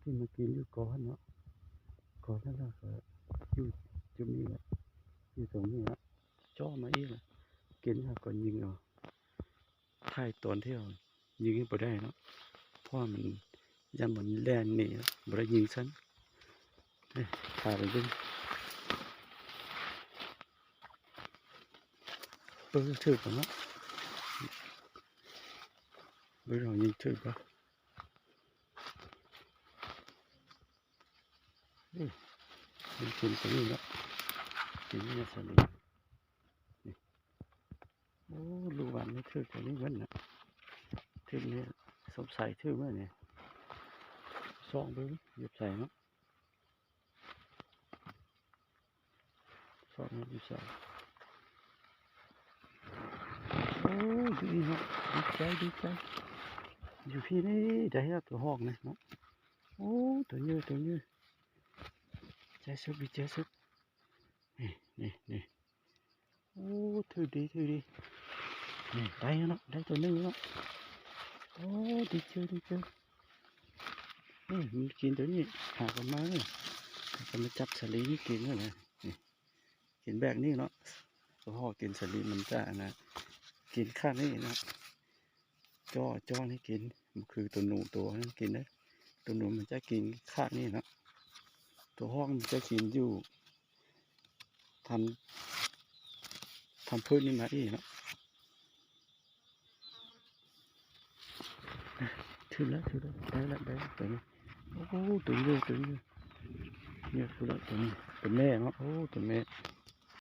ທີ່ມາກິນຢູ່ກໍຫັ້ນເນາະ ກໍຫັ້ນລະ ກໍຢູ່ຈຸດນີ້ລະ ຢູ່ຕົງນີ້ລະ ເຈາະມາອີກລະ ກິນແລ້ວກໍຍິງເອົາ. ຖ່າຍຕອນທີ່ເຮົາຍິງໃຫ້ບໍ່ໄດ້ເນາະ ເພາະວ່າມັນ ຢ້ານມັນແລ່ນໜີ ບໍ່ໄດ້ຍິງຊັ້ນ. ເອີ ພາໄປເບິ່ງ ເບິ່ງຖືກບໍ່ເນາະ ເບິ່ງເຮົາຍິງຖືກບໍ່. ເອີ ມັນກິນຕົວນີ້ເນາະ ກິນເນື້ອສາລີ. ໂອ້ ລູກຫວ່ານນີ້ຖືກຕົວນີ້ເບິດນະ ຖືກນີ້ ສົງໄສຖືກເບິດນີ້. ຊອກເບິ່ງຢູ່ໃສເນາະ ຊອກເບິ່ງຢູ່ໃສ. ໂອ້ ຢູ່ນີ້ເນາະ ດີໃຈ ດີໃຈ ຢູ່ພີ້ນີ້ ໄດ້ແລ້ວຕົວຮອກນີ້ເນາະ. ໂອ້ ຕົວໃຫຍ່ ຕົວໃຫຍ່ ໃຈສຸດ ດີໃຈສຸດ. ນີ້ ນີ້ ນີ້ ໂອ້ ຖືກດີ ຖືກດີ ນີ້ ໄດ້ແລ້ວເນາະ ໄດ້ຕົວໜຶ່ງແລ້ວເນາະ. ໂອ້ ດີໃຈ ດີໃຈ. ນີ້ ມັນກິນຕົວນີ້ ຫາກັນມາເລີຍ ຫາກັນມາຈັບສາລີກິນເລີຍນະ. ນີ້ ກິນແບບນີ້ເນາະ ເພາະກິນສາລີມັນຈະ ອັນນະ ກິນຂ້າງນີ້ເນາະ. ເຈາະ ເຈາະໃຫ້ກິນ ບໍ່ຄືຕົວໜູ ຕົວນັ້ນກິນເດ້ ຕົວໜູມັນຈະກິນຄາກນີ້ເນາະ ຕົວຮອກມັນຈະກິນຢູ່ທາງ ທາງພື້ນນີ້ມາອີກເນາະ. ຖືກແລ້ວ ຖືກແລ້ວ ໄດ້ແລ້ວ ໄດ້ແລ້ວຕົວນີ້. ໂອ້ ຕົວໃຫຍ່ ຕົວໃຫຍ່ ນີ້ ຖືກແລ້ວຕົວນີ້ ຕົວແມ່ເນາະ. ໂອ້ ຕົວແມ່